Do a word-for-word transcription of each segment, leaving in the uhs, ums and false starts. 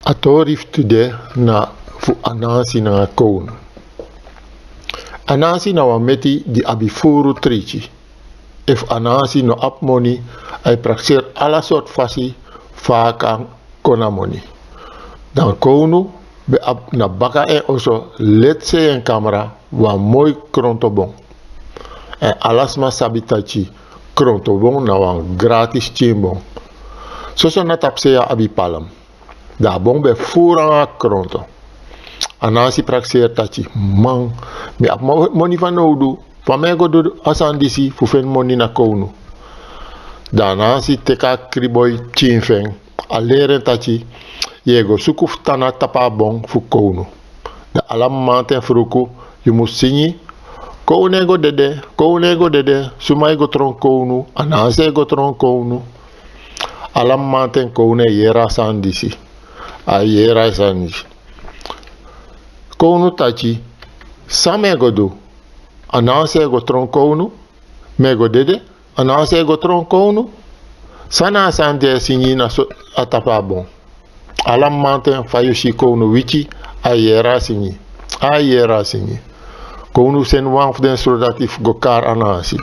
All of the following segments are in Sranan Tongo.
A tori fu tide na fu Anansi nanga kownu. Anansi na wan meti di abi furu triki. Efu Anansi no abi moni, a e prakseri ala sortu fasi fa a kan kon na moni. Dan kownu ben abi na baka en oso, leti sei en kamra, wan moi krontobon. Èn ala sma sabi taki krontobon na wan gratis kinbon. Soso na tapu sei a abi palm. Dan a bon ben furu nanga kronto. Anansi prakseri taki: Man, mi abi mo-, moni fanowdu. Fa mi e go du a sani disi fu feni moni na kownu? Dan Anansi teki a kriboi pikin fu en, a leri en taki: Yu e go suku fu tan na tapu a bon fu kownu. Dan ala mamanten fruku yu mus singi: Kownu e go dede, kownu e go dede, suma e go tron kownu, Anansi e go tron kownu. Ala mamanten kownu e yere a sani disi. A e yere a sani disi. Kownu taki: San mi e go du? Anansi e go tron kownu? Mi e go dede, Anansi e go tron kownu? San na a sani di e singi na so a tapu a bon? Ala mamanten, fa yu si kownu wiki, a e yere a singi. A e yere a singi. Kownu seni wan fu den srodati fu go kari Anansi.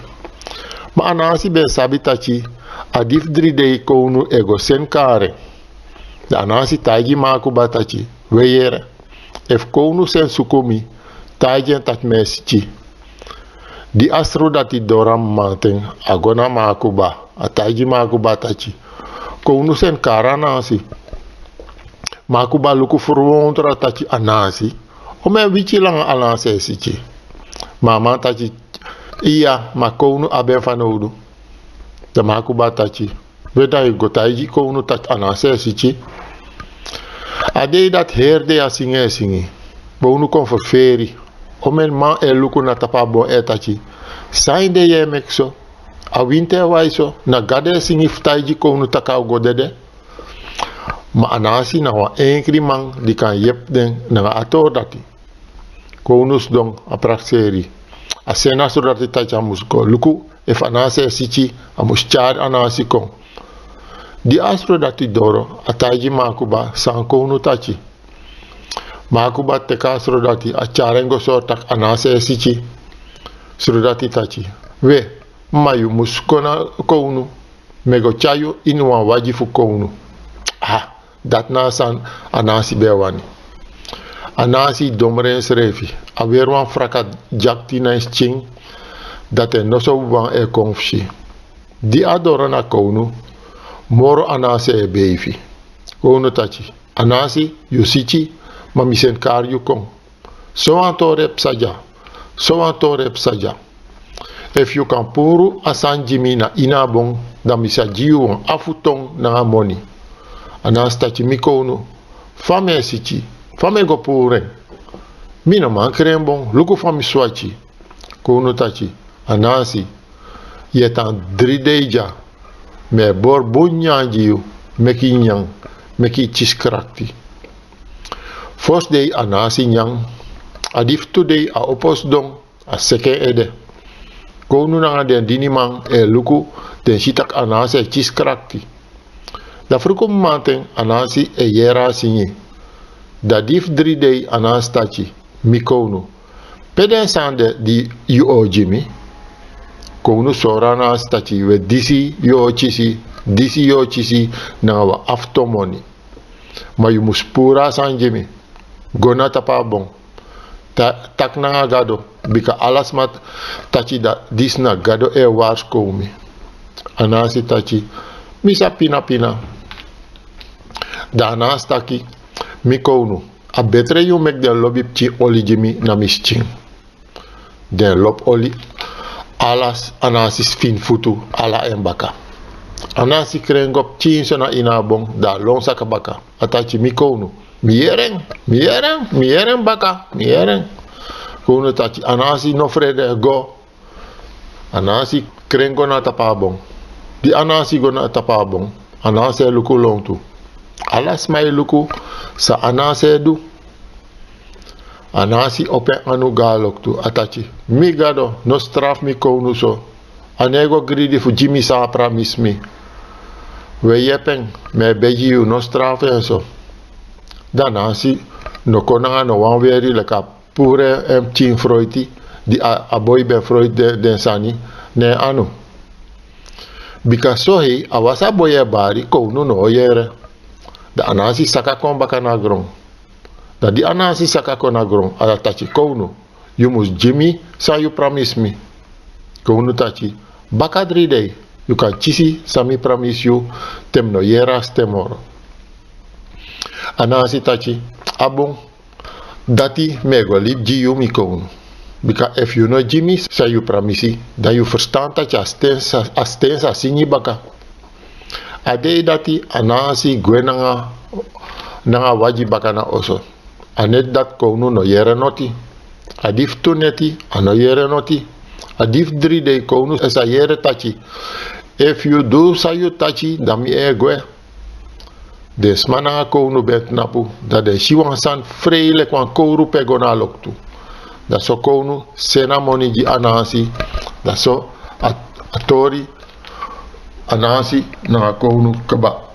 Ma Anansi ben sabi taki a di fu dri dei kownu e go seni kari en. Dan Anansi taigi Ma Akuba taki: We yere, efu kownu seni suku mi, taigi en taki mi e siki. Di a srodati doro a mamanten, a go na Ma Akuba, a taigi Ma Akuba taki: Kownu seni kari Anansi. Ma Akuba luku ferwondru, a taki: Anansi? Omeni wiki langa Anansi e siki? Ma a man taki: Iya, ma kownu abi en fanowdu. Dan Ma Akuba taki: We, dan yu go taigi kownu taki Anansi e siki. A dei dati heri dei a singi e singi. Kownu kon ferferi. Omeni man e luku na tapu a bon e taki: San ede yu e meki so? A winti e wai so. Na Gado e singi fu taigi kownu taki a o go dede. Ma Anansi na wan enkri man di kan yepi den nanga a tori dati. Kownu sidon, a prakseri. A seni a srodati taki a mus go luku efu Anansi e siki, a mus tyari Anansi kon. Di a srodati doro, a taigi Ma Akuba san kownu taki. Ma Akuba teki a srodati, a tyari en go sori taki Anansi e siki. Srodati taki: We, ma yu mus kon na kownu. Mi e go tyari yu ini wan wagi fu kownu. Ah, dati na a sani Anansi ben e wani. Anansi domre ensrefi, a weri wan fraka dyakti na en skin, dati en noso wawan e kon fu si. Di a doro na kownu, moro Anansi e beifi. Kownu taki: Anansi, yu siki, ma mi seni kari yu kon. Sowan tori e psa dya, sowan tori e psa dya. Efu yu kan puru a sani gi mi na ini a bon, dan mi sa gi yu wan afu ton nanga moni. Anansi taki: Mi kownu, fa mi e siki, fa mi e go puru en? Mi no man kren bon, luku fa mi swaki. Kownu taki: Anansi, yu e tan dri dei dya, mi e bori bun nyanyan gi yu, meki yu nyan, meki yu kisi krakti. Fosi dei Anansi nyan, a di fu tu dei a opo sidon, a seki en ede. Kownu nanga den diniman e luku, den si taki Anansi e kisi krakti. Dan fruku mamanten Anansi e yere a singi. Dan di fu dri dei Anansi taki: Mi kownu, pe den sani de di yu o gi mi? Kownu sori Anansi taki: We, disi yu o kisi, disi yu o kisi nanga wan afu ton moni. Ma yu mus puru a sani gi mi. Go na tapu a bon. Ta-, taki nanga Gado, bika ala sma taki dati disi na Gado e warskow mi. Anansi taki: Mi sa pina pina. Dan Anansi taki: Mi kownu, a betre yu meki den lobi pikin oli gi mi na mi skin. Den lobi oli ala Anansi skin futu, ala en baka. Anansi kren go pikinso na ini a bon, dan a lon saka baka. A taki: Mi kownu, mi yere en, mi yere en, mi yere en baka, mi yere en. Kownu taki: Anansi, no frede, go. Anansi kren go na tapu a bon. Di Anansi go na tapu a bon, Anansi e luku lontu. Ala sma e luku san Anansi e du. Anansi opo en anu go na loktu, a taki: Mi Gado, no strafu mi kownu so. A no e go gridi fu gi mi san a pramisi mi. We, yepi en, mi e begi yu, no strafu en so. Dan Anansi no kon nanga no wan weri leki a puru en pikin froiti, di a, a boi ben froiti den, den sani na en anu. Bika so hei, a wasi a boi e bari, kownu no o yere. Dan Anansi saka kon baka na gron. Dan di Anansi saka kon na gron, a taki: Kownu, yu mus gi mi san yu pramisi mi. Kownu taki: Baka dri dei yu kan kisi san mi pramisi yu, te mi no yere a sten moro. Anansi taki: A bun, dati mi e go libi gi yu, mi kownu. Bika efu yu no gi mi san yu pramisi, dan yu ferstan taki a sten sa, a sten sa singi baka. A dei dati Anansi gwe nanga, nanga wagi baka na oso. A neti dati kownu no yere noti. A di fu tu neti, a no yere noti. A di fu dri dei kownu e sa yere taki: Efu yu du san yu taki, dan mi e gwe. Den sma nanga kownu ben tnapu, dan den si wan sani frei leki wan kowru pe go na loktu. Dan so kownu seni a moni gi Anansi. Dan so a, a tori Anansi nanga kownu kba.